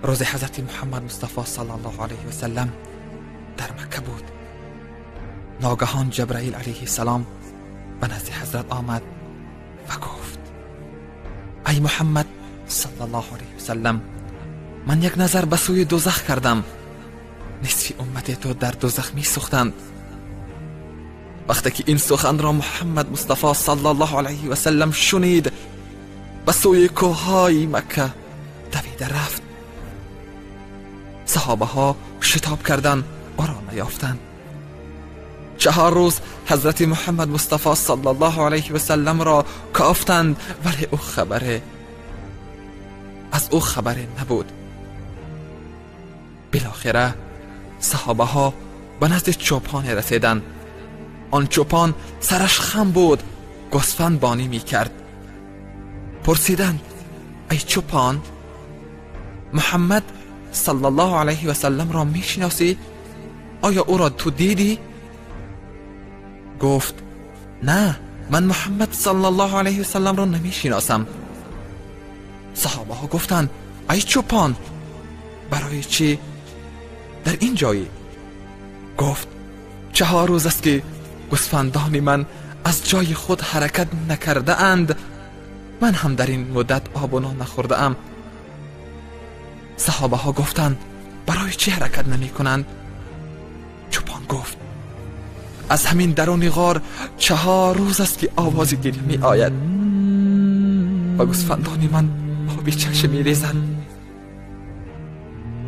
روز حضرت محمد مصطفی صلی الله علیه و سلم در مکه بود. ناگهان جبرائیل علیه السلام به نزد حضرت آمد و گفت: ای محمد صلی الله علیه و سلم، من یک نظر به سوی دوزخ کردم، نصف امت تو در دوزخ می سوختند. وقتی که این سخن را محمد مصطفی صلی الله علیه و سلم شنید، به سوی کوههای مکه دویده رفت. صحابه ها شتاب کردند، او را نیافتند. 4 روز حضرت محمد مصطفی صلی الله علیه و سلم را کافتند، ولی او خبره از او خبر نبود. بالاخره صحابه ها به نزد چوپان رسیدند. آن چوپان سرش خم بود، گوسفند بانی می کرد. پرسیدند: ای چوپان، محمد صلی الله علیه و سلم را می شناسی؟ آیا او را تو دیدی؟ گفت: نه، من محمد صلی الله علیه و سلم را نمی شناسم. صحابه ها گفتند: ای چوپان، برای چی در این جایی؟ گفت: 4 روز است که گوسفندان من از جای خود حرکت نکرده اند، من هم در این مدت آب و نان نخورده ام. صحابه ها گفتند: برای چی حرکت نمی کنند؟ چوپان گفت: از همین درون غار 4 روز است که آواز گریه می آید و گوسفندان من آبی چشم می ریزند.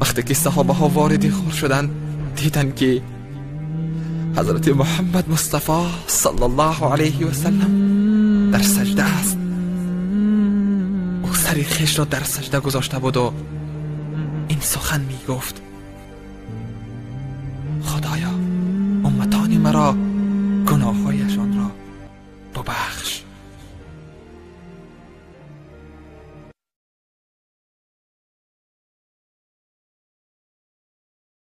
وقتی که صحابه ها وارد غار شدند، دیدند که حضرت محمد مصطفی صلی الله علیه و سلم در سجده است. او سر خویش را در سجده گذاشته بود و این سخن می گفت: خدایا، امتان مرا گناههای